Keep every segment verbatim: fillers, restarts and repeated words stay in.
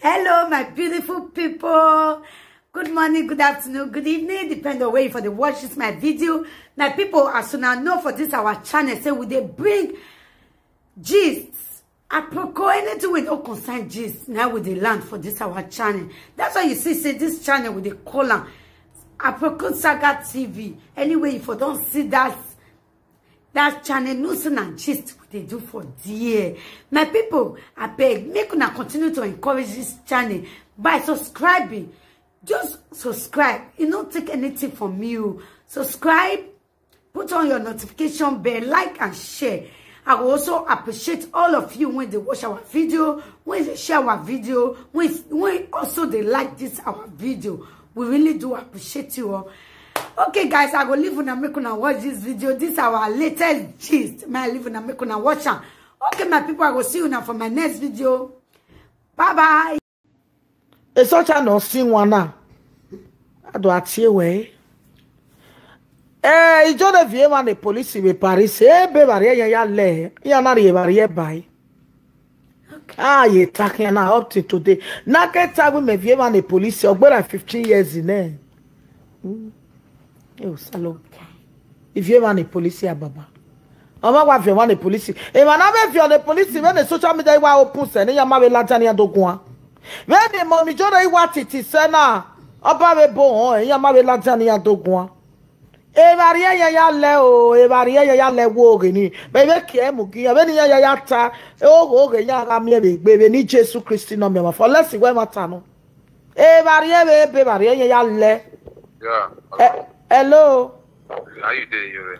Hello, my beautiful people. Good morning, good afternoon, good evening, depend on where you for the watch this my video. My people, as soon as know for this our channel, say we dey bring gist. Aproko, anything we don't concern gist, now we dey land for this our channel. That's why you see, say this channel we dey call am Aproko Saga T V. Anyway, if you don't see that that channel, no sin and gist we dey do for there. My people, I beg, make una continue to encourage this channel by subscribing. Just subscribe. You don't take anything from you. Subscribe, put on your notification bell, like and share. I will also appreciate all of you when they watch our video, when they share our video, when, when also they like this our video. We really do appreciate you all. Okay, guys, I go leave una make una watch this video. This our latest gist. My leave una make una watch am. Okay, my people, I go see you now for my next video. Bye bye. Esocha no si nwana. Ado atie we. Eh, ijo de vie ma ne police be Paris. Eh, be bari ya ya le. Ya na ri bari e bai. Ah, ye taking na up to today. Na ke tag me vie ma ne police. Ogbera fifteen years in eh. E o salo. If you want the police, ya baba. Ọmọ wa fi wọn ni police. Ìmọ̀ náà bẹ́ẹ̀ fi ọ̀nà police bẹ́ẹ̀ ni social media wa open sẹ̀ ní yàrá máa bẹ lájà ní àdógún wa. Bẹ́ẹ̀ ni mọ̀ mi jọ́rọ̀ ìwà títí sẹ́ náà. Ọba bẹ bọ̀ hàn ẹ̀ yàrá máa bẹ lájà ní àdógún wa. Ìbàrí ẹ̀yẹ ya lẹ o, ìbàrí ẹ̀yẹ ya lẹ wo ògè ni. Bẹ́ẹ̀ kì í mú kí ẹ bẹ́ẹ̀ ni yẹn ya ta. Ẹ ó wò ògè yẹn ara mi ẹ̀ bẹ̀ gbé bẹ́ẹ̀ ní Jésù Kristi náà mi ẹ̀ máa fọ́ lẹ́sìn wẹ́ẹ́ máa tà nù. Ìbàrí ẹ̀ bẹ́ẹ̀ bẹ́ẹ̀ bàrí ẹ̀yẹ ya lẹ. Yeah. Eh, hello. How you doing, Yuri?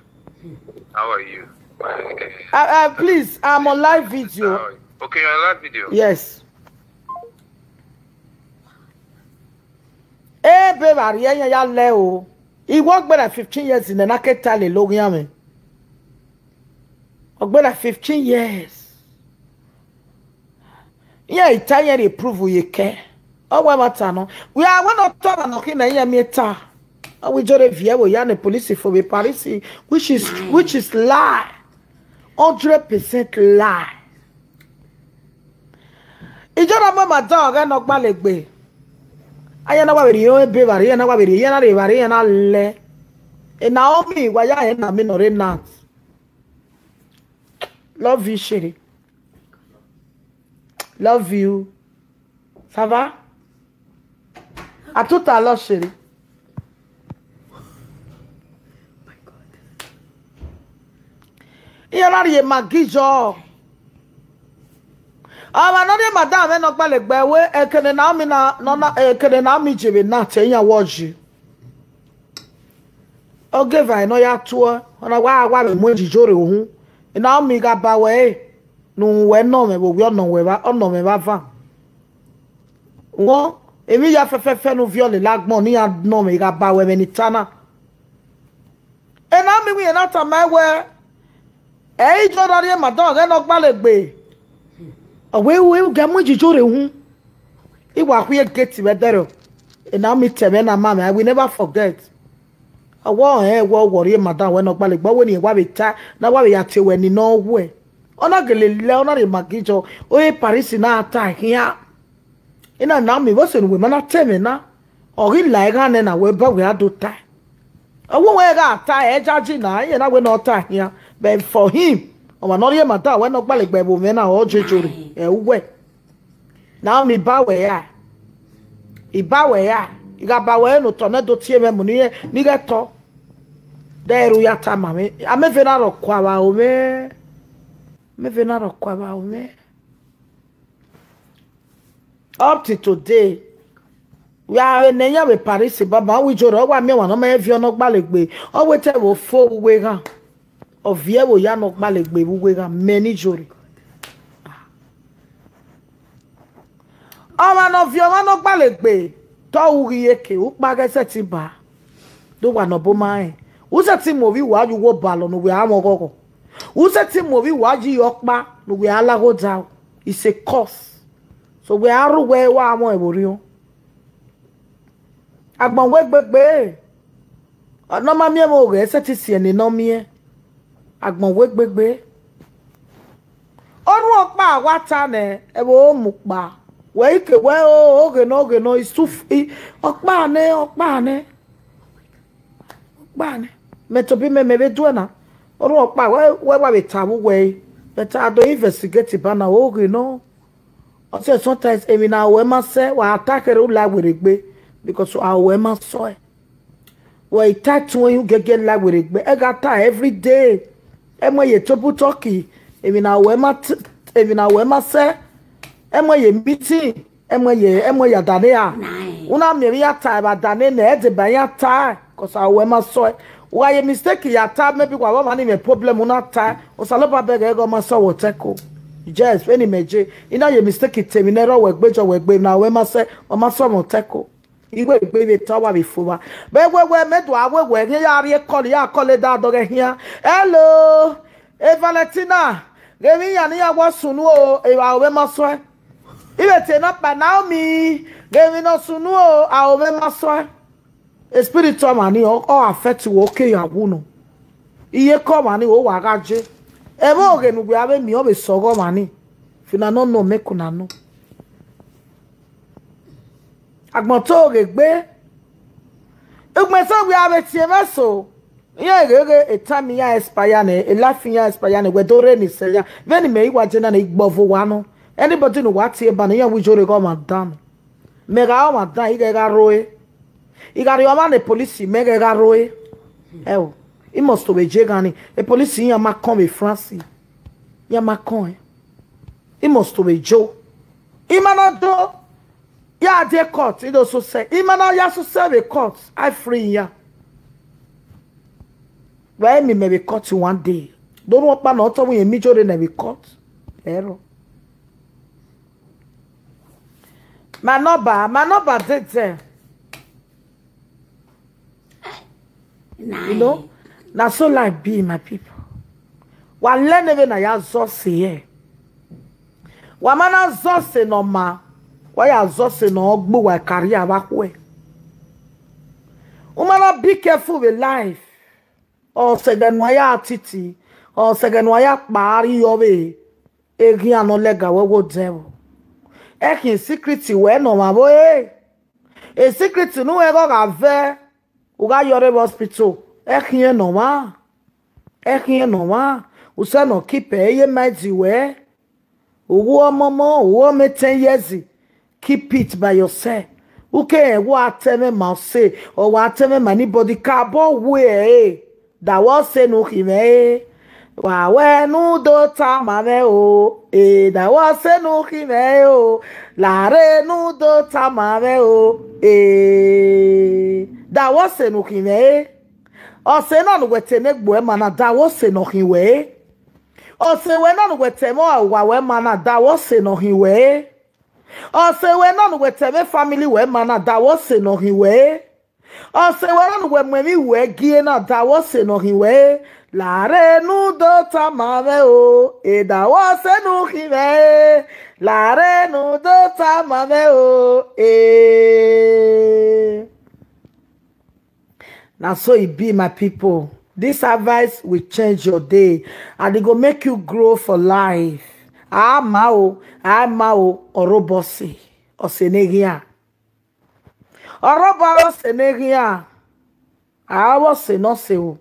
How are you? Uh, uh, please, I'm on live video. Okay, you're on live video. Yes. Ebe bari enya ya le o. Iwo gbera fifteen years in na ke tale lori ame. Ogbera fifteen years. Yeah, Italian they prove you can. Oh, what matter no? We are one of top and okay na yeah me ta. We just review we are the police for the Paris, which is which is lie, hundred percent lie. Ijọba mọ ma dán ọ̀rẹ́ náà gbálẹ̀gbẹ̀. Ayé náà wà wèrè yẹn ó bẹ bàrí yẹn náà wà wèrè yẹn náà rè bàrí yẹn náà lẹ. Ẹ Naomi wáyà ẹ̀ nà mí nà rẹ̀ náà. Love you, chérie. Love you. Ça va? À tout à l'heure, chérie. Iye na ye magijo. Ama no de madam e no gbale gbe we e kene na mi na no na e kene na mi jebe na te ya woji. Oge va no ya tuo. Ona wa wa be mo jijore ohun. Na mi ga ba we. Nu we no me bo we no we ba ono me ba va. Won emi ya fefefe nu viole lagbon ni a no me ga ba we me ni tana. E na mi wi e na ta me we. E ijo dori e madam e no gbale gbe. Owe we ga mu jijore hun. Iwa hwe gate we dero. E na mi teme na mama, I will never forget. Awo eh wo worry madam we no gbale gbo we ni wa be ta na wa be ya te we ni no we. Ona gele le ona re magijo. O e Paris na ta hia. Ina na mi wo se nu we mana teme na. O ri la ga ne na we ba we ado ta. Awo we ga ta e jaji na ye na we no ta hia. But for him, o ma no re madam we no gbale gbe bo me na o jejore. E we. Naomi bawe ya. Ibawe ya. Iga bawe no to ne do tie me mu ni ni ge to. De ru ya ta ma me. Ame ve na ro kwa wa o me. Me ve na ro kwa wa o me. Up to today. We are in Nenya we Paris baba we joro wa me wa no me vi ono gbale gbe. O we te wo fo we gan. Ovie wo ya no gbale gbe wu we ga meni jori. Oma no vi oma no gbale gbe. To uri eke u pa ge se ti ba. Do wa no bo ma e. U se ti mo vi wa ju wo ba lo no we a mo gogo. U se ti mo vi wa ji yo pa no we a la go da. It's a curse. So we a ru we wa mo e bo ri o. Agbon we gbegbe. Ọ̀nà máa mi ẹ̀ mọ̀ rẹ̀ ṣe ti sì ẹ̀ nínú mi ẹ̀. Àgbọ̀n wé gbégbé. Orú ọ̀pá àwa ta nẹ̀ ẹ̀ wò ó mú pa. Wee ike, wee o, oge na, oge na, it's too f-, i-, ọkpa ne, ọkpa ne. Ọkpa ne. Me to be me, me be do na. Oru ọkpa, wee, wee, wee, wee, tabu, wee. But I don't investigate it, but now, oge na. I say sometimes, emi na wee ma se, wa attack her like were gbe. Because I wee ma so. Wee attack when you get, get like were gbe. I got time every day. Emo ye topu talkie. Emi na wee ma t-, emi na wee ma se. Emo ye meeting. Emo ye, emo ya dane a. Una mi ya ta ba dane ne e de ba ya ta. Cause I wee ma so. Why ye mistake ya ta, maybe wa wa ni me problem una ta. O sa lo ba be ge go ma so wo teko. Yes, when me je. Ina ye mistake te mi ne ro wee gbe jo wee gbe na wee ma se, o ma so mo teko. Iwe gbe be ta wa be fo wa. Be we we me do a we we ge ya ri e call ya call e da do ge hia. Hello. E Valentina. Ge mi ya ni ya wa sunu o, e wa wee ma so. Ibe te na pa Naomi. Ge mi no sunu o, a wee ma so. E spiritual money o, o affect wo ke ya wu no. Iye ko money o wa ga je. E bo ge nu gbe abe mi o be so go money. If una no know, make una know. Agbon to ge gbe. Ugbe so we abe tie me so. Ye ge ge e time ya expire ne, e life ya expire ne, we do re ni se ya. Veni me iwa je na ne igbo vo wa no. Anybody no wa tie ba ne ya wi jo re go ma dan. Me ga o ma dan, i ge ga roe. I ga ri o ma ne police, me ge ga roe. E o. I must to be je ga ni. E police ya ma come be France. Ya ma come. I must to be jo. I ma na do. Ya de court, i do so se. I ma na ya so se be court. I free ya. Why me me be court one day? Don't want pa no to we mi jo re na be court. Ero. My number, my number dey there. You know, na so life be, my people. Wa le ne be na ya zo se ye. Wa ma na zo se no ma. Wa ya zo se no gbu wa career wa kwe. Uma na be careful with life. O se ge no ya titi. O se ge no ya pari yo be. Egi ano le ga we wo devil. E kin secret we no ma bo e. E secret nu e go ga ve. U ga yore hospital. E kin e no ma. E kin e no ma. U se no keep e ye mighty we. Uwo momo, uwo me ten years. Keep it by yourself. Uke e wa teme ma se, o wa teme ma anybody ka bo we e. Da wo se nu ki me e. Wa we nu do ta ma me o. E da wo se nu ki me o. La re nu do ta ma me o. E da wo se nu ki me e. O se na nu we te ne gbo e ma na da wo se no ki we e. O se we na nu we te mo wa we ma na da wo se no ki we e. O se we na nu we te me family we ma na da wo se no ki we e. O se we na nu we me mi we gi e na da wo se no ki we e. La re nu do ta ma me o. E da wo se nu ki me e. La re nu do ta ma me o. E. Na so e be, my people. This advice will change your day and e go make you grow for life. Ah, ma o, ah, ma o, orobo se, o se ne gia. Orobo o se ne gia. Ah, o se no se o.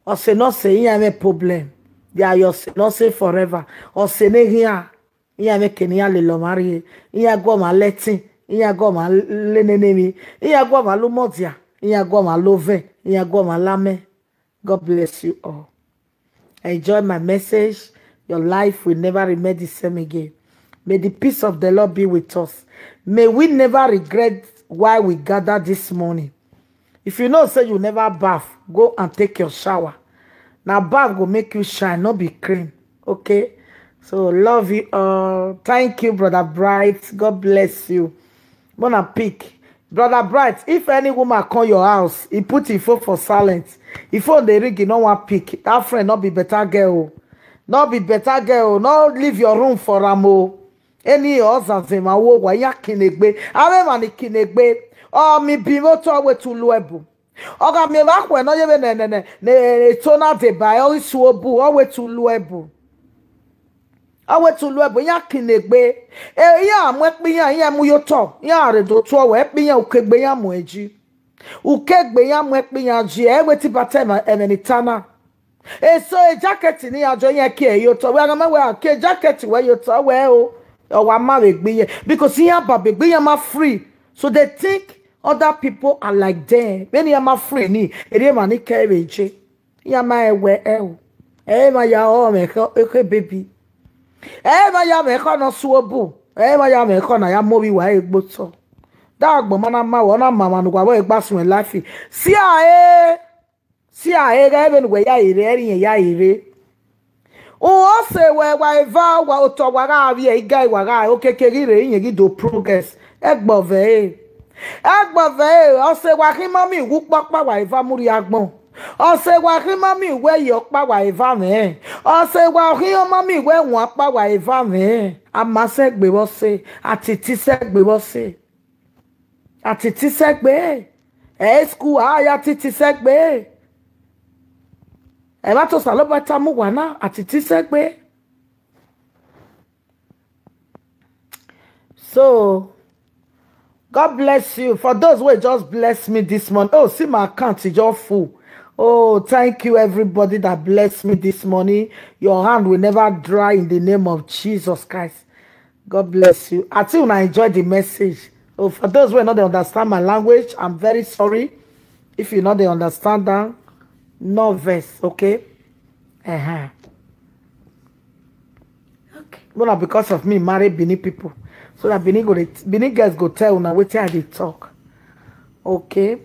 O se no se, iya me problem. Ya yo se no se forever. O se ne gia. Iya me ke ni ya le lo mari. Iya go ma letin. Iya go ma le ne ne mi. Iya go ma lo modia. Iya go ma lo ve. Iya go ma lame. God bless you all. I enjoy my message. Your life will never remain the same again. May the peace of the Lord be with us. May we never regret why we gather this morning. If you know say you never bath, go and take your shower. Now bath go make you shine, not be cream. Okay? So love you all. Thank you, Brother Bright. God bless you. Mona pick. Brother Bright, if any woman come your house, he put his phone for silent. If phone dey ring, he no wan pick. That friend not be better girl. Not be better girl. No leave your room for am o. Any husband ma wo wa ya kinegbe. Ave ma ni kinegbe. O mi bi mo to we tu luebu. Oga mi ba kwe no ye ne ne ne. Ne to na de ba o su obu o we tu luebu. Awe tulu ebo ya kinegbe. E ya amwe kpinya ya mu yoto. Ya redo to we kpinya ukegbe ya mu eji. Ukegbe ya mwe kpinya ji. E we ti bata ma eneni tana. E so e jacket ni ajo ya ke yoto. We agama we ke jacket we yoto we o. O wa ma we gbiye. Because ya ba be gbiye ma free. So they think other people are like them. When you are free ni, ere ma ni ke we je. Ya ma ewe e o. E ma ya o me ko e ke baby. E ma ya me ko no suobu. E ma ya me ko na ya mo bi wa egbo to. Da gbo mana ma wo na mama nu gwa wo egba sun life. Si a e. Si a e ga even we ya ire, eri ya ire. O se we wa eva wa oto wa ga vi e ga wa ga o keke ire yin gi do progress. Egbo ve e. Egbo ve e, o se wa ki mami wu popa wa eva muri agbon. O se wa ki mami we yo pa wa eva me. O se wa ki o mami we won pa wa eva me. A ma se gbe wo se, ati ti se gbe wo se. Ati ti se gbe. E school a ya ti ti se gbe. E ba to sa lo ba ta mu wa na, ati ti se gbe. So, God bless you. For those who just bless me this morning. Oh, see my account is just full. Oh, thank you, everybody that blessed me this morning. Your hand will never dry in the name of Jesus Christ. God bless you. I think I enjoy the message. Oh, for those who not dey understand my language, I'm very sorry. If you not dey understand that, no verse, okay? Uh-huh. Okay. Well, because of me, marry Benin people. So that Benin go dey, Benin girls go tell una wetin I dey talk. Okay. Okay.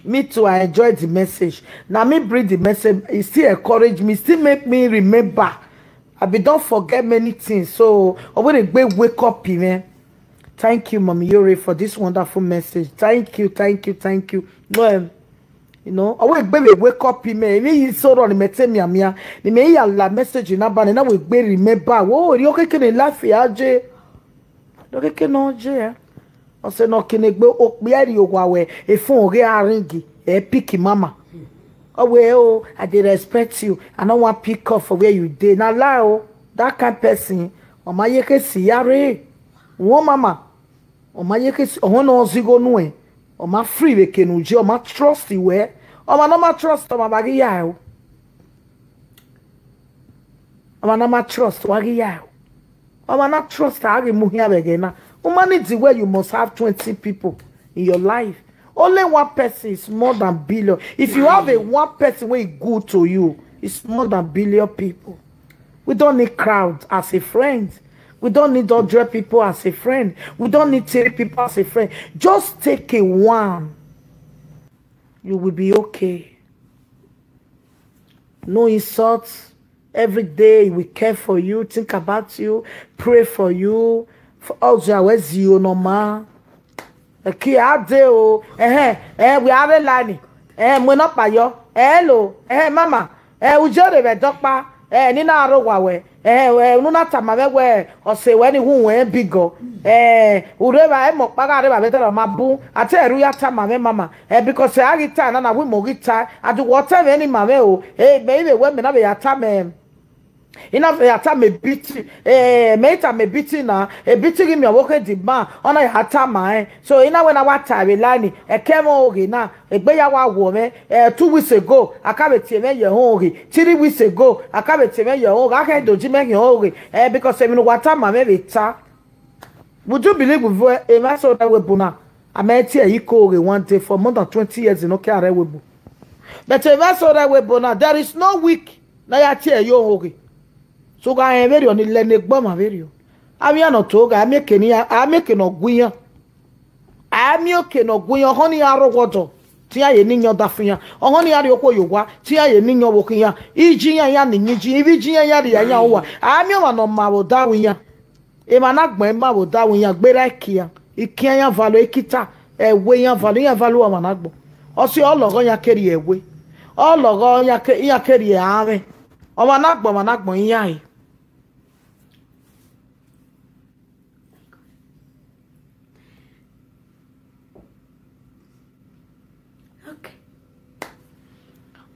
Me too, I enjoy the message. Now me bring the message. It still encourage me, still make me remember. I be don't forget many things. So I will be wake up, man. Thank you, Mommy Yore, for this wonderful message. Thank you, thank you, thank you. Well, you know, I will be wake up, man. Me is so run me tell me amia. Ni me ya la message na ba na we gbe remember. Wo ri o keke ni life ya je. Lo keke no je. O se no kene gbe o pe ari o wa we. E fun o ge aringi. E pick mama. Oh well, oh, I dey respect you. I no wan pick up for where you dey. Na lie o. That kind person, o ma ye ke si yare. Wo mama. O ma ye ke si, o no zigo nu e. O ma free we ke nu je, o ma trust you we. O ma no ma trust, o ma bagi ya o. O ma no ma trust, wa gi ya o. O ma no trust, a gi mu here again na. Humanity where you must have twenty people in your life. Only one person is more than billion. If you have a one person wey good to you, it's more than billion people. We don't need crowd as a friend. We don't need hundred people as a friend. We don't need three people as a friend. Just take a one. You will be okay. No insult. Every day we care for you, think about you, pray for you. For all the hours you no ma. Ki ade o. Eh eh, we are lani. Eh, mo na pa yo. Eh lo. Eh mama. Eh, ujore be dokpa. Eh, ni na ro wa we. Eh, we nu na ta ma we we. O se we ni hu we bigo. Eh, ure ba e mo pa ga re ba be te lo ma bu. Ate eru ya ta ma we mama. Eh, because eh, agi ta na na we mo gi ta. Adu water we ni ma we o. Eh, be ibe we me na be ya ta me. Ina ya ta me biti. Eh, me ta me biti na. E biti gi mi o ke di ma. Ona ya ta ma eh. So ina we na wa ta we lani. E ke mo oge na. Egbe ya wa wo me. Eh, two weeks ago, aka be tie me ye ho oge. Three weeks ago, aka be tie me ye ho oge. Aka do ji me ye ho oge. Eh, because e mi no wa ta ma me be ta. Would you believe we, e ma so that we bona? I met here you go one day for more than twenty years, you know, care we bu. But e ma so that we bona, there is no week na ya tie yo oge. So ga e very on le ne gbo ma very o. Ami ano to ga, ami ke ni, ami ke no guyan. Ami oke no guyan, ho ni aro wodo. Ti aye ni nyo da fun ya. Oho ni ari oko yo wa. Ti aye ni nyo wo kiyan. Iji ya ya ni niji. Ibi ji ya ya ri ya ya wa. Ami o ma no ma wo da wi ya. E ma na gbon e ma wo da wi ya. Gbera ikiyan. Ikiyan ya valo ikita. Ewe ya valo ya valo wa ma na gbon. O si ologo ya keri ewe. Ologo ya ke ya keri ame. O ma na gbon ma na gbon ya e. Okay.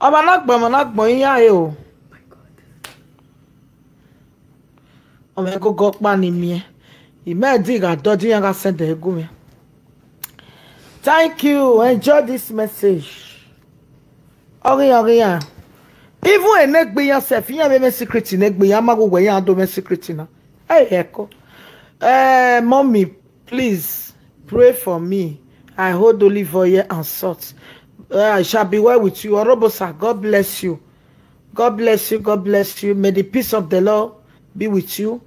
Ọmọ náà gbọ̀n, ọmọ náà gbọ̀n yín yá e o. My God. Ego go kpa ni mi. Ime di ga do di yanga send ego mi. Thank you. Enjoy this message. Ori, ori, ya. Even a neck be yourself. You have a secret in neck be yamago where you do my secret in. Hey, echo. Eh, mommy, please pray for me. I hold olive oil and salt. Uh, I shall be well with you. Orobosa, God bless you. God bless you. God bless you. May the peace of the Lord be with you.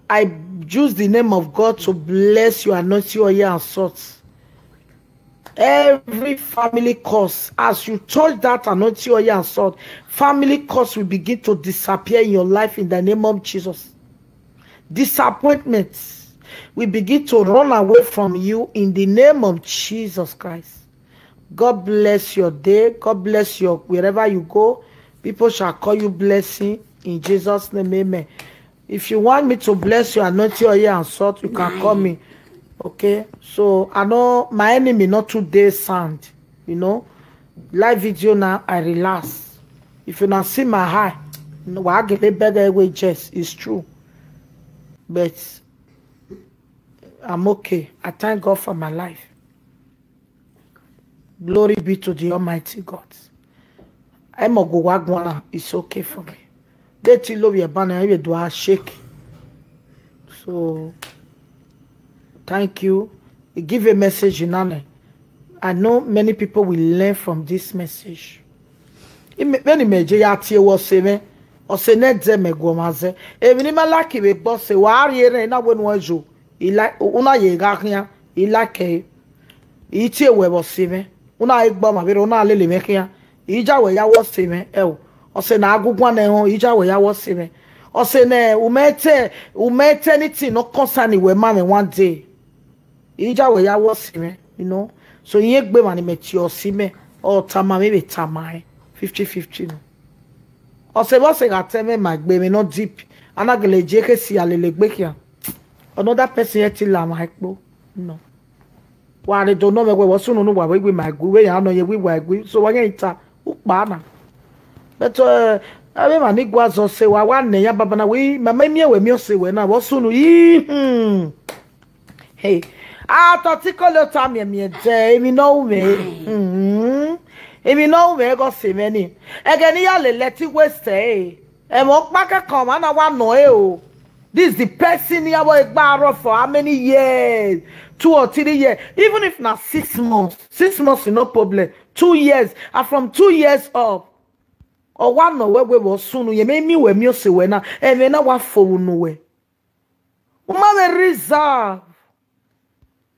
I use the name of God to bless you, anoint you, oil and salt. Every family curse, as you touch that anointing oil and salt, family curse will begin to disappear in your life in the name of Jesus. Disappointments will begin to run away from you in the name of Jesus Christ. God bless your day. God bless your wherever you go. People shall call you blessing in Jesus' name. Amen. If you want me to bless you, anoint your ear and salt, you can call me. Okay? So I know my enemy not too day sound, you know. Live video now, I relax. If you not see my eye, no, I get a better way, yes, it's true. But I'm okay. I thank God for my life. Glory be to the Almighty God. I'm a go wagwana. It's okay for me. They till love your banner. I do a shake. So thank you. You give a message in honor. I know many people will learn from this message. Ime- Many may J R T was seven. Or say net them a go maze. Even in my lucky with boss say, why are you in a one was you? He like una ye gahia. He like a. Itie we was seven. Una egba ma vero na lele me kia. Ija we ya was seven. El. Or say na agugwa ne ho. Ija we ya was seven. Or say ne umete umete anything no concern we man one day. Ija we ya was seven. You know. So ye gbe mani me ti o sime. Or tama me be tama. Fifty fifty no. Or say what say got tell me my gbe me not deep. Anagele jeke si alele gbe kia. Another person yet till am I go. No. Wa re do no me we wo sunu nu wa we we my gwe we ya no ye we wa gwe. So wa yen ta u pa na. But uh, abe ma ni gwa zo se wa wa ne ya baba na we ma me mi we mi o se we na wo sunu yi. Hmm. Hey. A to ti ko lo ta mi mi je emi no we. Hmm. Emi no we go se me ni. Ege ni ya le le ti waste eh. E mo pa ke kan ma na wa no e o. This is the person here wey gba arọ for how many years? Two or three years. Even if na six months, six months is no problem. Two years, and from two years up, or one no we we wo sunu ye me mi we mi o se we na. E me na wa fo unu we. Uma me reserve.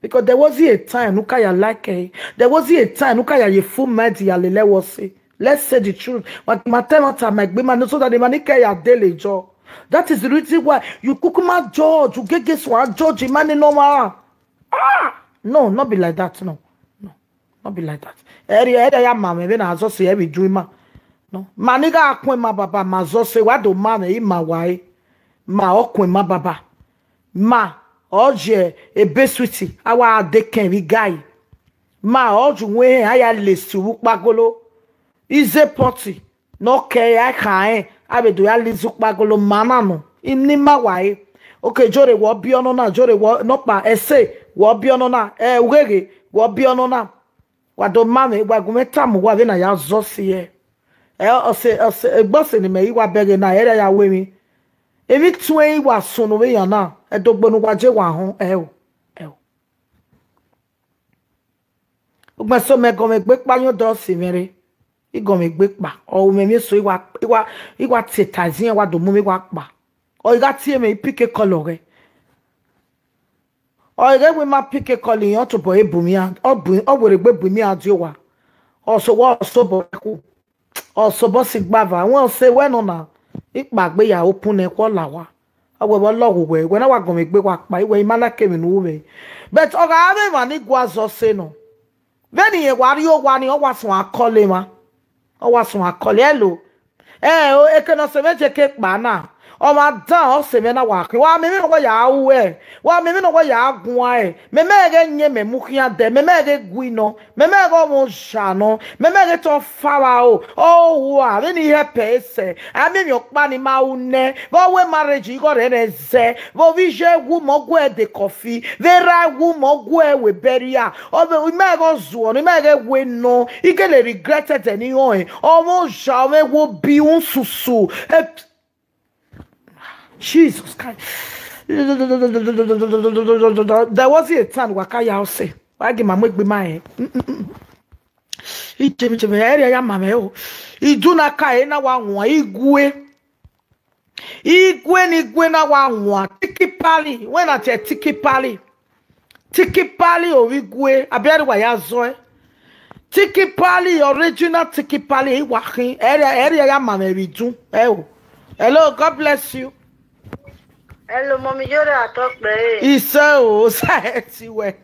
Because there wasn't a time Nukaya like eh. There wasn't a time Nukaya ye full mind ya lele was say. Let's say the truth. But my time out my gbe man so that the man can ya daily job. That is the reason why you kukuma judge, you get this one judge man no ma. Ah, no, not be like that, no. No, not be like that. Eri eri ya mama be na zo se every dreamer. No. Maniga akwe ma baba ma zo se wa do mama i ma wai. Ma okwe ma baba. Ma oje ebe switi awa de ken wi guy. Ma oju we aya le su wu pagolo. Ize poti no ke ya ka e abe do ya le zu pagolo mana no. Imni ma wa e. Okay, jore wo bi ono na, jore wo no pa ese wo bi ono na. E ugege wo bi ono na. Wa do mame wa gume tamu wa be na ya zo si e. E o se o se e gbo se ni me i wa bege na ere ya we mi. Emi tun e wa sunu we ya na. E do gbonu wa je wa hon e o. E o. Ugbe so me go me gbe pa yo do si mere. I go me gbe pa. O me mi so i wa i wa i wa te tazin wa do mu mi wa pa. O i ga tie me i pike kolo re. O i re we ma pike kolo yan to bo e bu mi an. O bu o were gbe bu mi an di o wa. O so wa o so bo ku. O so bo si gba va. Won se we no na. I pa gbe ya open e ko la wa. Awe wo lo wo we. We na wa go me gbe wa pa. Iwe i ma na ke mi nu we. But o ga ave ma ni gwa zo se no. Veni ye wa ri o wa ni o wa sun akole ma. O wa sun akole e lo. E o e ke no se meje ke pa na. Ọ ma dan, ọ se mẹ na wa khin. Wa mẹ mẹ no wa ya wu ẹ. Wa mẹ mẹ no wa ya gun ẹ. Mẹ mẹ ghe nyẹ mẹ mu khian dẹ. Mẹ mẹ ghe gui nọ. Mẹ mẹ ghe ọmọ ọja nọ. Mẹ mẹ ghe tọ fa wa o. Ọ wa vbene I hẹ pẹ sẹ. A mẹ mẹ ọkpa ni ma ru nẹ. Vbe ọ wẹ marriage igho rẹ rẹ zẹ. Vbe ovbi je wu mọ gu ẹ de coffee. Vbe ra wu mọ gu ẹ wẹ burial. Ọ vbe, I mẹ ghe ọ zuọ nọ. I mẹ ghe wẹ nọ. I kele regretted ẹnẹ ọ hẹ. Ọmọ ọja, ọ vbe wo bi un susu. Eh, Jesus Christ. There wasn't a time wa ka ya use. Wa gi ma mu egbe ma e. Ije mi, ije mi, ere ya ma me o. Idu na ka e na wa wan igwe. Igwe ni igwe na wa wan. Tiki pali. When I say tiki pali. Tiki pali o igwe. Abi ere wa ya zọ ẹ. Tiki pali, original tiki pali. I wa khin. Ere, ere ya ma me bi dun. Eh o. Hello, God bless you. Hello, mommy. You're at talk, babe. Iṣẹ́ o, society wẹ̀.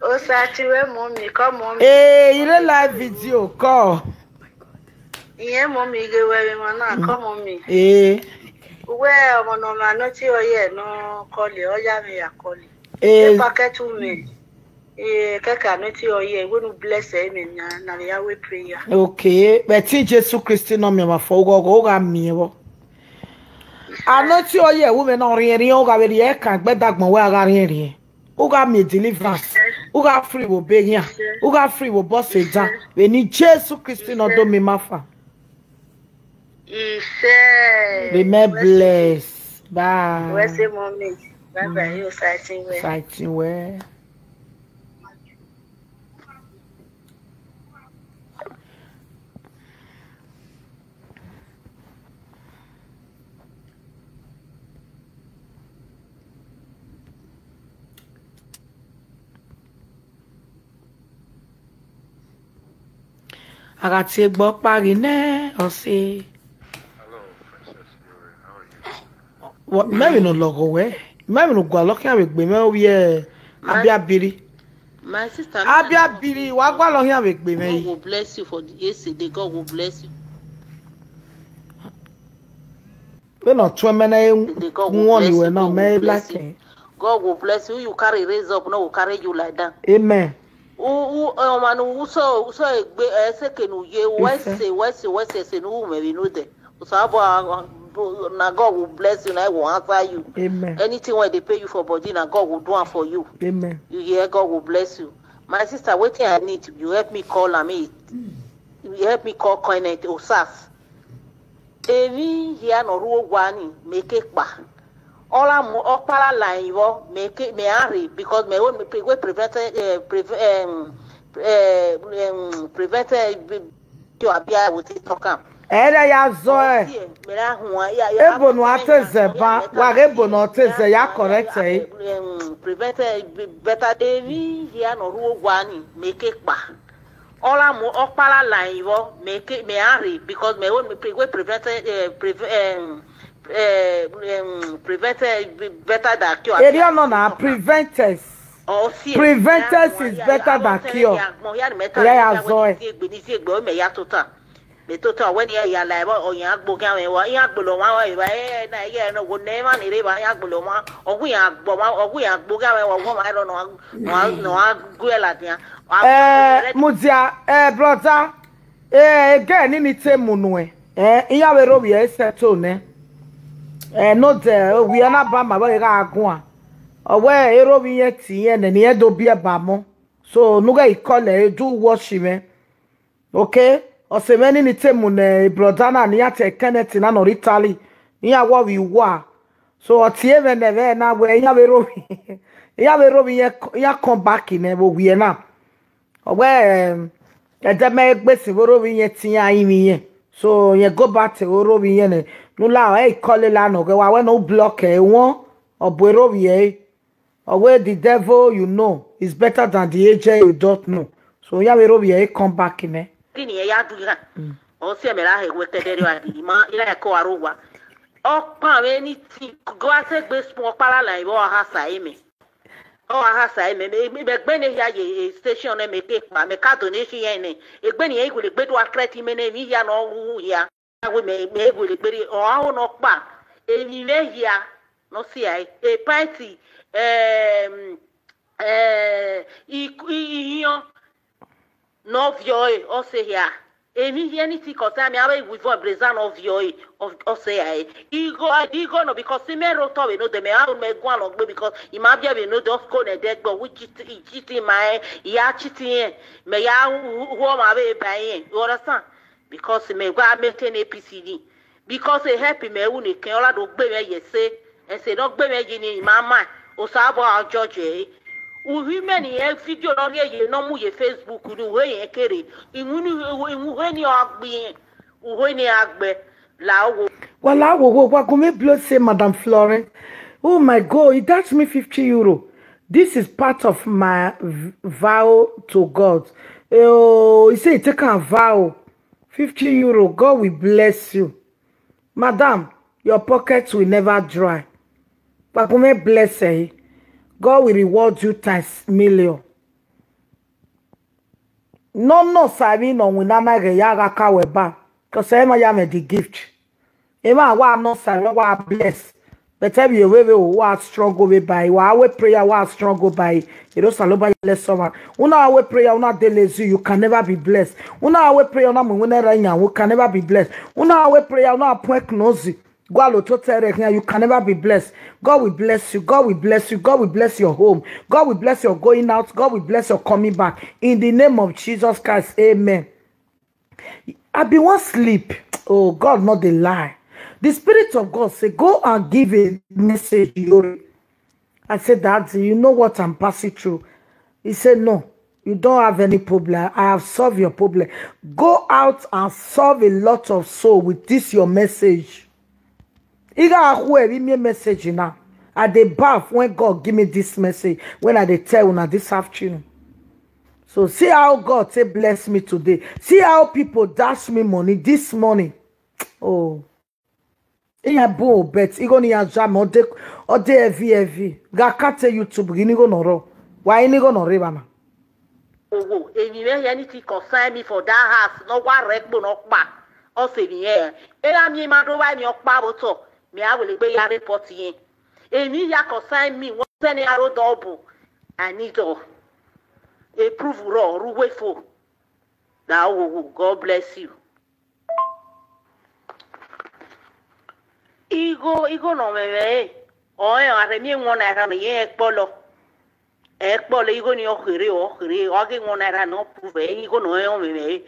O sa ti wẹ, mommy, come, mommy. Ee, ire live video call. Iye, mommy, ge wẹ mi, man, na, come, mommy. Ee. Wẹ ọmọ nọ ma nọ ti ọyẹ nọ kọlẹ, ọya mi ya kọlẹ. Ee. E packet to me. Ee, kẹkẹ anọ ti ọyẹ, we no bless ẹ mi na, na ya we prayer. Okay, but in Jesus Christ nọ mi ma fọ, ogo, ogo, oga mi, e bo. Anọ ti ọyẹ, wo me na rien, rien, oga we ri e kan, gbe dagbọn we aga rien, rien. Uga mi deliverance. Uga free wo begia. Uga free wo boss eja. Vbene Jesus Christ nọ do mi ma fa. Iṣẹ́. Remain blessed. Bye. Wẹ se, mommy. Bye bye. You sighting well. Sighting well. Agha tie gbe ọkpa ghi nẹ ọ sẹ. Hello, Princess Glory. How are you? Mẹ vbe ne ọ lọghọ wẹ. Mẹ vbe ne ọ gualọ khian vbe egbe mwẹ, ovbi Abiabiri. My sister, Abiabiri, wa gualọ khian vbe egbe mwẹ. God will bless you for the yesterday. God will bless you. Vbene ọ tuẹ mẹ na, e wan ni wẹ na, mẹ like. God will bless you. You carry raise up, no will carry you like that. Amen. U, u, eh, ọmwa ne u so, u so egbe, eh, seke ne u ye, wẹ se, wẹ se, wẹ se, se ne u mwẹ vbe no dẹ. So, abo, ah, ah, na God will bless you, na he will answer you. Amen. Anything wey dey pay you for body, na God will do am for you. Amen. You hear? God will bless you. My sister, wetin I need, you help me call am, eh. You help me call Kenneth Osas. Emwi hia ne ọ ru owa ni, mẹ ke kpa. Ọ ra mu ọkpara line vbọ, mẹ ke, mẹ a rhe, because mẹ we, mẹ pre-, we prevent, eh, preve-, em, eh, em, prevent, eh, bi-, yo abia wo ti talk am. Ere ya zọ ẹ. Mẹ ra huan, ya, ya, ebo nu a te zẹ ba, wa ghe ebo nu ọ te zẹ, ya correct ẹ. Em, prevent, eh, bi-, better day. Emwi hia ne ọ ru owa ni, mẹ ke kpa. Ọ ra mu ọkpara line vbọ, mẹ ke, mẹ a rhe, because mẹ we, mẹ pre-, we prevent, eh, preve-, em, eh, em, prevent, eh, be-, better than cure. Eri ọnọ na preventers. Ọ si ẹ, preventers is better than cure. Ẹ ya zọ ẹ. Egbe ni si egbe, o mẹ ya tota. Mẹ tota, wẹ ni ya la ẹvọ, ọ yan gbo ghan wẹ, ọ yan gbo lọ wan wẹ, ẹ na, ẹ na, wo ne ma ni re ba yan gbo lọ wan, ọ wi yan gbo wan, ọ wi yan gbo ghan wẹ, ọ wọn ma rọ nọ, nọ, nọ, gu ẹ ladian. Eh, mudia, eh, brother. Eh, ege ni ni te mu nuẹ. Eh, iyan vbe ro vbiẹ settle nẹ. Eh, no de, ovbiẹ na ba ma vbe gha guan. Ọ wẹ ero vbi iyẹn ti iyẹn nẹ, ne irẹn do biẹ ba mọ. So, ne u ghẹ i call ẹ, do watch mwẹ. Okay? Ọ sẹ mwẹ ni ni te mu ne brother na, ne iran te Kenneth na nọ rre Italy. Iran wọ vbe uwa. So, ọ tie mwẹ nẹ vbe na wẹ, iran vbe ro vbi, iran vbe ro vbi iyẹn, iran come back nẹ vbe ovbiẹ na. Ọ wẹ, em, ẹdẹ mẹ egbe sin vbe oro vbe iyẹn te iran rinmwian iyẹn. So, irẹn go back te vbe oro vbe iyẹn nẹ. Ne u la, ẹ i call la nọ, ghẹ wa wẹ ne u block ẹ, wọn, ọ bu ero vbiẹ. Ọ wẹ the devil you know is better than the angel you don't know. So, iran vbe ero vbiẹ come back nẹ. Kini ẹ ya du iran? Ọ si ẹ mẹ ra hẹ wẹ kẹdẹrẹ a di ma, iran ẹko aro wa. Ọkpa mwẹ ni ti, gua sẹ gbe sun ọkpara line vbọ, ọ ha sa emẹ. Ọ wa ha sa emẹ, mẹ, mẹ, mẹ gbe ne hia ye, eh, station nẹ, mẹ ke kpa, mẹ ka donation yẹn nẹ. Egbe ne irẹn i wele gbe do a threat imẹ nẹ, emwi hia ne ọ ru hia. A wẹ mẹ, mẹ wele gbe rre, ọ a ho ne ọ kpa. Eni me hia, no si ai. E party, um, eh, i, i, i, no vio e, o se hia. Eni hia ni ti ko sa mi awe we vo breza no vio e, o, o se ai. I go, I di go no because si me ro to we no de me a me gwa no gbe because i ma bia we no de o ko ne de gbo we cheat, i cheat ma e, ya cheat e. Me ya wo ma we ba e. You understand? Because me gwa maintain A P C D. Because e help me u ne ken ola do gbe me ye se. E se no gbe me ye ni mama. O sa bo a judge e. U hi me ni e video no ye ye no mu ye Facebook ni we ye kere. Iwu ni iwu he ni agbi. U he ni agbe. La wo. Wala wo wo wa go me blow say Madam Florence. Oh my God, he dash me fifty euro. This is part of my v- vow to God. Oh, he say he take a vow. Fifty euro. God will bless you. Madam, your pocket will never dry. Pakume bless eh. God will reward you times million. No, no, sabi no wina ma ge ya ga ka we ba. Cause ema ya me the gift. Ema wa no sabi wa bless. But tell you we we wa struggle we by. Wa we prayer wa struggle by. You know saloba less summer. Una we prayer una de lazy, you can never be blessed. Una we prayer una mu we na ranya, you can never be blessed. Una we prayer una point nozi. Go alo to tere here, you can never be blessed. God will bless you. God will bless you. God will bless your home. God will bless your going out. God will bless your coming back. In the name of Jesus Christ, amen. I be one sleep. Oh, God, not the lie. The Spirit of God say, go and give a message, Yori. I said, Daddy, you know what I'm passing through. He said, no, you don't have any problem. I have solved your problem. Go out and solve a lot of soul with this your message. Iga ahu e me message now. I dey baff when God give me this message, when I dey tell una this afternoon. So see how God say bless me today. See how people dash me money this morning. Oh. Iya bo bet igo ni ya jam ode ode heavy heavy. Ga kate YouTube gini go noro. Wa ini go noro bana. Owo, emi me anything concern me for that house. No wa rekpo no pa. O se ni e. E la mi ma do wa mi o pa bo to. Mi a wele gbe ya report yen. Emi ya concern me. Won se ni aro double. I need all. A proof ro ruwe fo. That owo, God bless you. Igo igo no me me. O e are mi won na ra me ye kpolo. E kpolo igo ni o kere o kere o ge won na ra no prove e igo no e o me me.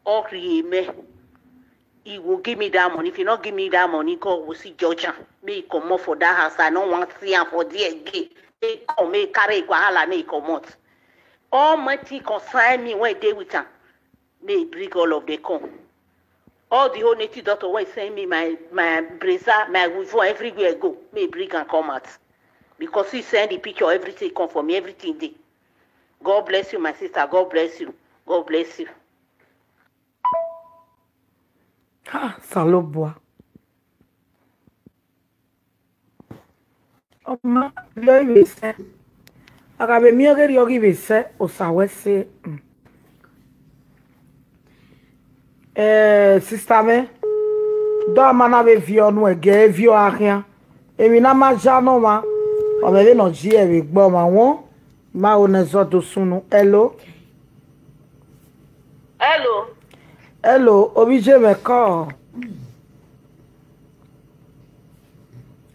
O ri me. He will give me that money. If you not give me that money, God will see judge am. May he comot for that house. I no want see am for there again. May he come, may he carry wahala, may he comot. Almighty concern me when he dey with am. May he bring all of them come. All the whole native doctor when he send me my my bracer, my weave, everywhere I go. May he bring am come out. Because he send the picture, everything come for me, everything dey. God bless you, my sister. God bless you. God bless you. Ha, Salobua. Oma, yo ibe se. Agabe mi oge ri oge ibe se, osawe se. Mm. Eh, sister me. Do ama na be vi onu ege, vi o ahia. Emi na ma ja no ma. O be no ji e be gbo ma won. Ma o ne zo do sunu. Hello. Hello. Hello, obije me call.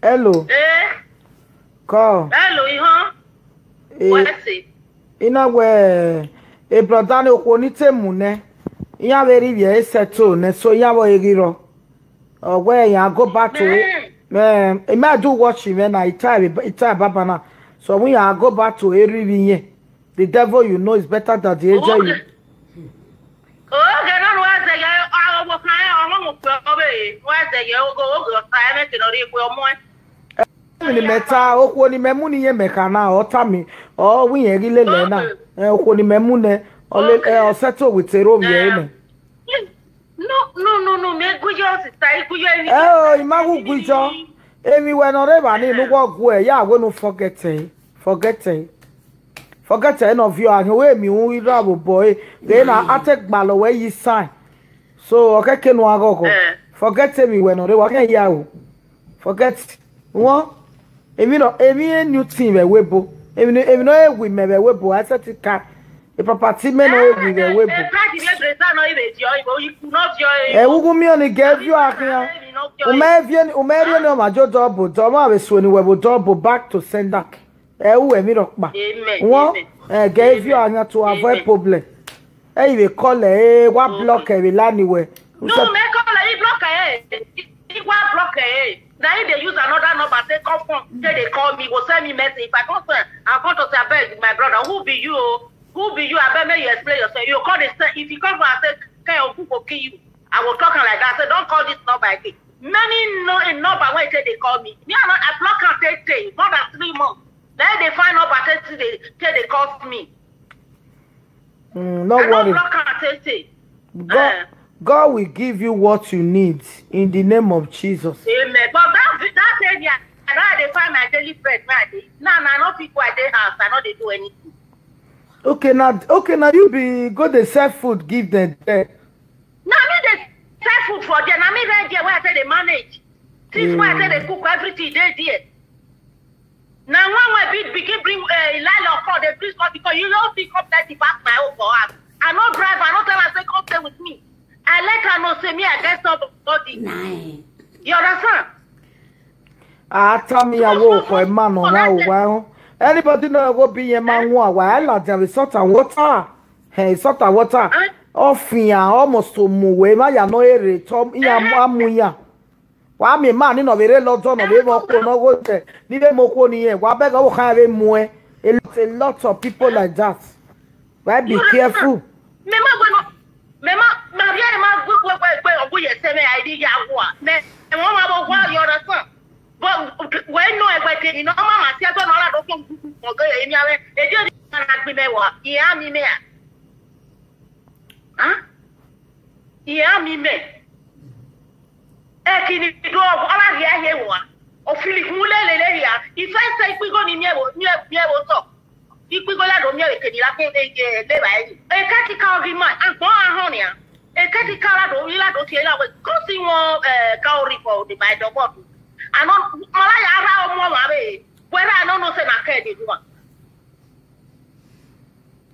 Hello. Eh? Call. Hello, Ihan. Eh, What's it? Ina we e brother ne okwo ni temu ne. Iya we ri bi e settle ne so iya wo egiro. Oh, where ya go back to it. Man. Man, it might do watch him and I tell it, it tell Baba now. So we are go back to Eriviye. The devil you know is better than the angel you. Oge no wa ze ya awo kan ya omo mo pe obe wa ze ya ogo ogo ta e me ti no ri pe omo e. Ni meta okwo ni memu ni ye meka na o ta mi o wi yen ri lele na. Eh, okwo ni memu ne o le o settle with ero ye me. No, no, no, no, me guyo sister, guyo emi. Eh, oh, imagu guyo. Emi we no re ba ni nu go gu e ya we no forget e. Forget e. Forget e no view a we mi un ira bo boy. Then I take gbalo we yi sign. So okay ke no agogo. Eh. Forget e mi we no re wa ke ya o. Forget. One, emi no, emi a new thing we webo. Emi no, emi no a women we webo. I said it can. A property men no a women webo. Eh, ugu mi oni give you a here. Ume vie ni, ume vie ni o ma jo double. Double, I will swear ni webo double back to sender. Eh, u emi no pa. One, eh, give you a here to avoid problem. Eh, you will call eh, what block eh, will anywhere. No, me call eh, block eh. He wa block eh. Now if they use another number, say come phone, say they call me, go send me message. If I come send, I come to say, "Abeg, my brother, who be you? Oh? Who be you? Abeg, make you explain yourself." You call the same. If you come for and say, "Kay, who go kill you?" I will talk am like that. Say, "Don't call this number again." Many no in number when say they call me. Me, I, not, I block am take take more than three months. Then they find number take say they take they call me. Mm, no I don't worry. Block am take take. God, Eh. God will give you what you need in the name of Jesus. Amen. But that that area, I know they find my daily bread. Now, now, now, no people at their house. I know they do anything. Okay, now, okay, now you be go dey sell food, give them there. Now me they sell food for there. Now me right there where I say they manage. Since where I say they cook everything, they there. Now one way big begin bring uh, Lila come, they please come because you don't see come thirty back my own for us. I no drive, I no tell her say come stay with me. I let her know say me against somebody. Nine. You understand? Ata mi awo ko e ma no na o wa o. Anybody no go be yen ma won awa ala dia we salt and water. Hey, salt and water. Ofin ya almost to mu we ma ya no ere to ya mu amu ya. Wa mi ma ni no be re lo do no be mo ko no go te. Ni be mo ko ni yen. Wa be go kan be mu e. A lot, a lot of people like that. Why be careful? Me ma go no. Me ma ma bi e ma go go go go ogu ye se me I di ya wa. Me e won ma bo wa you understand? But we no e gbe ni no ma ma si to no la do ko mo go ye mi awe. E di o di na gbe me wa. Iya mi me a. Huh? Iya mi me. E kini do ogu ala ye ye wa. O fili kun le le le ya. Ife se ipigo ni mi e wo mi e mi e wo so. Ipigo la do mi e kini la ke e je le ba e. E ka ti ka ogi ma. An ko a ho ni a. E ka ti ka la do wi la do ti la we. Ko si won eh ka ori ko di ba do ko. Ano mala ya ra o mo ma be. We ra no no se na ke de do.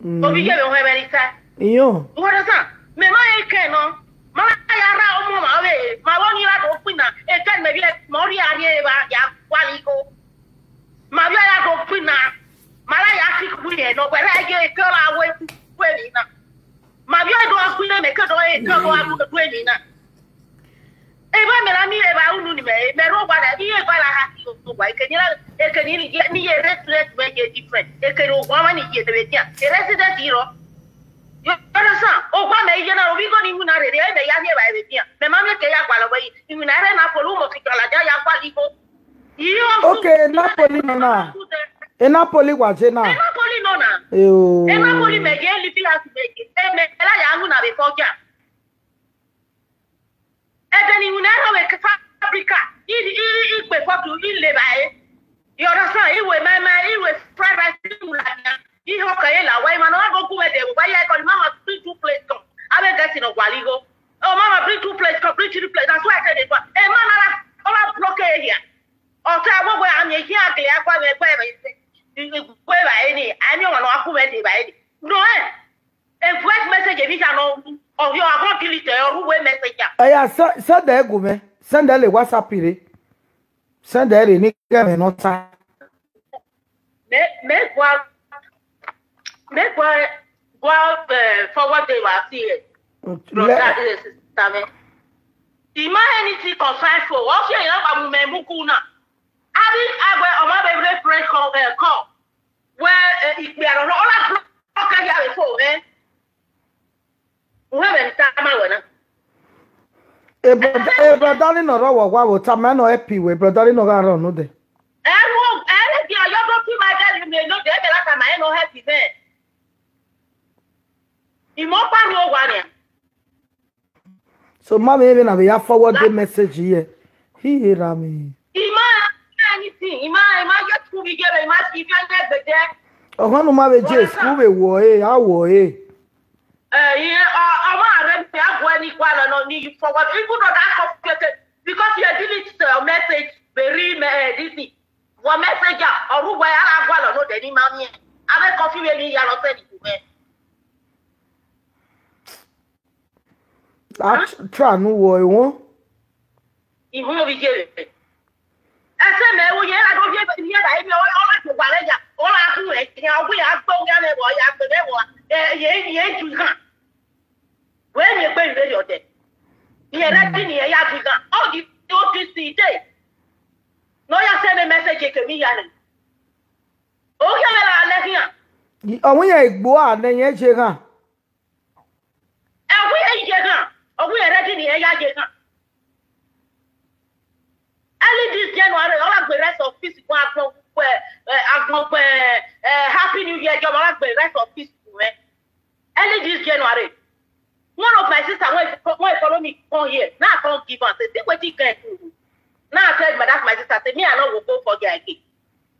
Mm. Obi ke be ho be ri ka. Iyo. What is that? Me ma e ke no. Mala ya ra o mo ma be. Ma wo ni la do pina. E ke me bi e mo ri a ri e ba ya kwa li ko. Ma bi ya do pina. Mala ya ti ku ye no. We ra ye ke la we ku we ni na. Ma bi do a ku ne me ke do e ke do a ku we ni na. E ba me la mi e ba unu ni me, me ro gba da, mi e gba la ha ti o gba, e ke ni la, e ke ni ni ye, ni ye resident me ye different. E ke ro gba ma ni ye te be dia. E resident iro. You understand? O gba me ye na, o bi go ni hu na re, e me ya ni e ba e be dia. Me ma me ke ya gba lo gba yi, ni na re na polu mo ti ka la ja ya gba li go. Iyo. Okay, Napoli no na. E Napoli wa je na. E Napoli no na. E o. E Napoli me ye li fi la su me ye. E me la ya hu na be fo ja. Ebe ni una ro we fabrica. I i i pe fotu i le ba e. You understand? I we my my i we fried rice i we la. I ho ka e la wa i ma no go ku we de wa ya ko mama three two plate ko. Abe ga si no gwaligo. Oh mama bring two plate ko, bring three plate. That's why I said it. E ma na la o la block e here. O ta wo we am ye here akle akwa we gbe be. I gbe ba e ni. Ami o ma no aku we de ba e ni. No eh. A voice message if you no or you are going to delete your way messenger. Aya, send the ego me. Send the WhatsApp ire. Send the ere ni ke me no ta. Me me gwa me gwa gwa eh, forward the wa see it. Brother, eh, sister me. Ima anything concern for. What you know about me mukuna. Abi agwe o ma be reference call eh, call. Well, eh, ikpe arọ ọla block ya before eh. Uhe be nta ma wena. E brother, e brother ni no ro wo wa wo ta ma no happy we brother ni no ga ro no de. E wo e re di oyo do ki ma de ni me no de be la ka ma e no happy be. Imo pa ni o wa ni. So ma be be na be ya forward the message here. He hear me. Ima anything. Ima ima get to be get ima si fi anye gbede. Ohun ma be je school be wo e, a wo e. Eh, iye ọmọ rẹ mi agbo ẹni gba lọ náà ní forward. Even though that complicated, Because you delete your message, very uh, this thing. One messenger, or who by Aragwalo, no, then him, mommy. I will confuse me, you are not sending to me. Try no wo won. Ihun bi je. Ese me wo ye la do ye ye la imi o o la to wa le ya. O la ku e ya wi a gbo ya me wo ya gbe me wo. Eh ye ye ju kan. We ye gbe re yo de. Ye la ti ni ye ya ju kan. O di o ti si de. No ya send a message ke mi ya ni. O ke la le hian. Awon ye igbo a ne yen je gan. Ẹ̀wí ẹ̀yẹ náà, ọ̀wí ẹ̀rẹ́ dín ní ẹ̀yà yẹ náà. Early this January, all of the rest of peace go agbọn pẹ agbọn pẹ happy new year jọmọ all of the rest of peace go rẹ. Early this January, one of my sister wey wey follow me come here, now I come give am say see wetin girl do. Now I tell my that my sister say me I no go go for there again.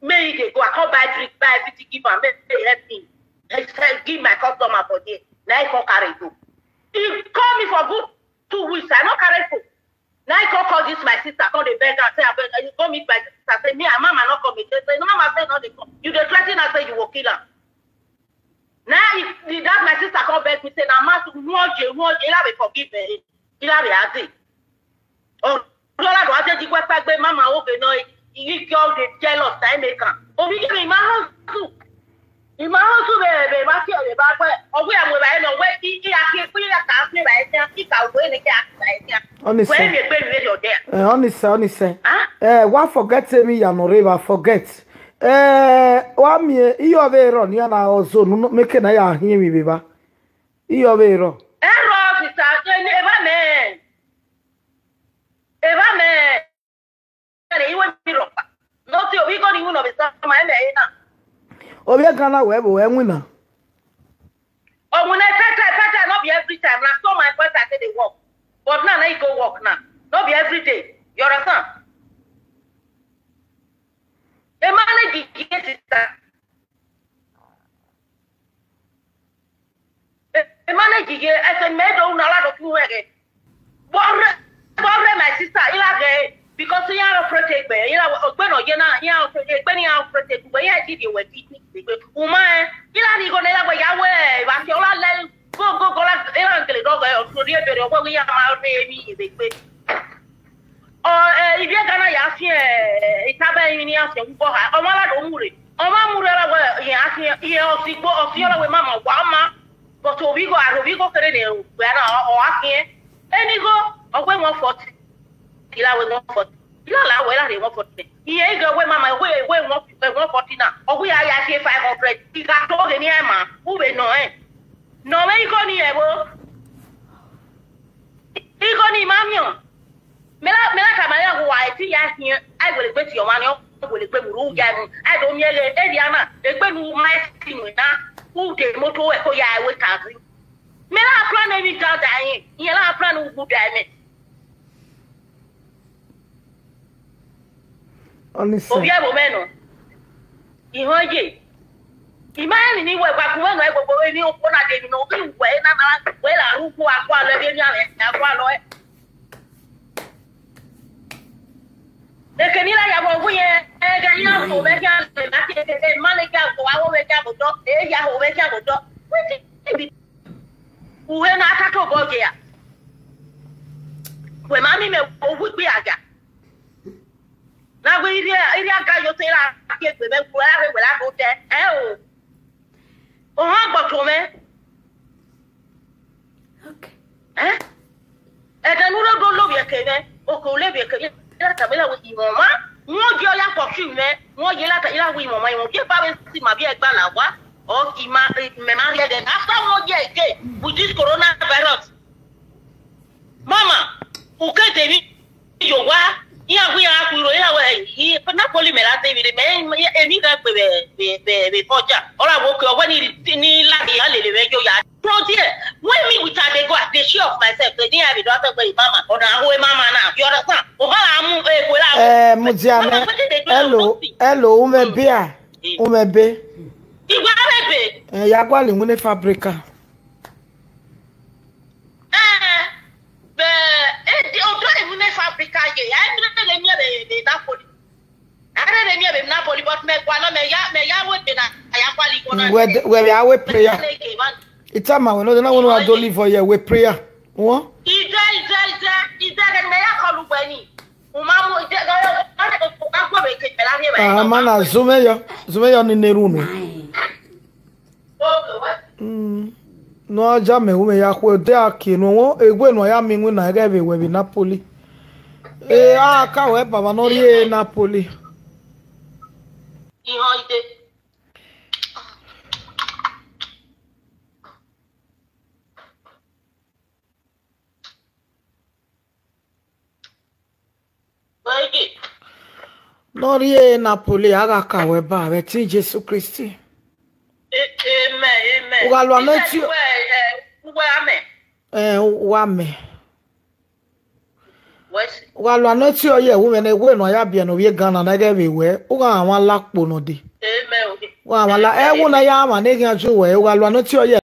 Make he dey go, I come buy drink, buy everything give am, make he help me. I say give my customer for there. Now he come carry go. He call me for good two weeks, I no carry phone. Now he come call this my sister, come dey beg am say abeg, you go meet my sister, say me and mama no come again. Say no, mama say no dey come. You dey threaten her say you go kill am. Now he, he that my sister come beg me say na ma one je one je la be forgive me. He la be azi. Oh, Lola do ate ji kwe pagbe mama oge no. He girl dey jealous na make am. Obi give me my house too. He my house too be be ba ki be ba kwe. Owe am we ba no we he he aki fi ya ka fi ba ya ki ka we ni ka ba ya. Honestly. When you pay me your there. Eh, honestly, honestly. Huh? Eh, what forget me ya no river forget. Eh, wa mi iyo be ro ni na ozo nu make na ya hin mi be ba. Iyo be ro. Ero sister, eba me. Eba me. Ere iwe mi ro pa. No ti obi go ni uno be sa ma me na. Obi kan na we bo we win na. Omo na tete tete no be every time. Na so my boyfriend take dey work. But now na he go work now. No be every day. You understand? A man na gigi sister. A man na gigi. I say me do na la do ku wege. Bore bore my sister ila ge because ya ro protect be ila ogbe no ye na ya ro protect be ni ya ro protect be ya ti di we ti ti be. Uma ila ni go na ila we ya we ba ti ola le go go go la ila ngele do go o so di e bere o ya ma re mi be pe. Ọ eh, ibi ega na ya fi eh, itabe imi ni afi ugbo ha. Ọmọ aládùn mure. Ọmọ mure la we ye afi ye osigbo ofi la we mama wa ma. But obi go aro obi go kere ne we na o afi. Eni go ogwe one forty. Ila we one forty. Ila la we la re one forty. Iye ga we mama we we one forty na. Ogwe ya ya fi five hundred. Iga to ge ni e ma. U be no eh. No me iko ni e bo. Iko ni mami o. Mela mela ka mala go wa ti ya hin. Ai wele gbe ti o ma ni o wele gbe mu ru ya mu. Ai do mi ele e dia na. E gbe nu ma ti mu na. U de moto e ko ya we ka ri. Mela plan e mi ga da yin. Yin la plan u gu da mi. Honestly. Obi abo me no. Iho ye. Imagine ni we gba ku we no e gbogbo we ni o ko na de mi no ki we na na we la ru ku akwa lo bi mi ame akwa lo e. Eke ni la ya wo wu ye. E ga ni o be ya le na ke ke ma le ya ko wa wo we ya ko do. E ya ho we ya ko do. Wetin be uhe na aka to bo ge ya. We mami me o wu gbe aga. Na we iri iri aga yo te la ke gbe me ku la re we la ko te. E o. O ha gbo to me. Okay. Eh? E ka nu ro do lo bi ke me. O ko le bi ke. Ila ka me la we imo ma. Mo je ya ko ki me. Mo je la ka ila we imo ma. Mo je ba we si ma bi e gba la wa. O ima me ma ri again. After one year again with this coronavirus. Mama, uke de mi yo wa. Iya wi a ku ro iya we. I na poli me la te mi de me emi ga pe be be be be koja. Ora wo ke o ni ni la ya le le be yo ya. From there, when me with her dey go, I dey show off myself. Say, "Dear, I be daughter, but mama, or na who mama now?" You understand? Oh, how am I? Eh, Mudiane. Hello, hello, ume bia, ume be. Igwa be. Eh, ya gwa le mune fabrica. Eh, be eh di odo e mune fabrica ye. Where the- where we are with prayer. Nege man. It's a man. We know the one who are don't live for here with prayer. What? Ije, ije, ije, ije, ke me ya kọlu gbe ni. Mo máa mú ije, ije, ije, ije, ije, ije, Ah, man, ah, zume yo, zume yo ni neru no. No aja me ume ya kwe de aki no wo egwe no ya mi nwi na ge be we bi Napoli. E a ka we baba no ri e Napoli. Ìhàn ìdè. Oye, No ri e Napoli aga ka we ba we ti Jesu Christi. amen, amen. Uga lo anointing- Uwe, eh, uwe, amen. Eh, wa me. Wesi. Uga lo anointing oye wu me ne we no ya bi no we Ghana na ge be we. Uga awon la po no de. Amen. Wa awon la e wu na ya ma ne ge aju we. Uga lo anointing oye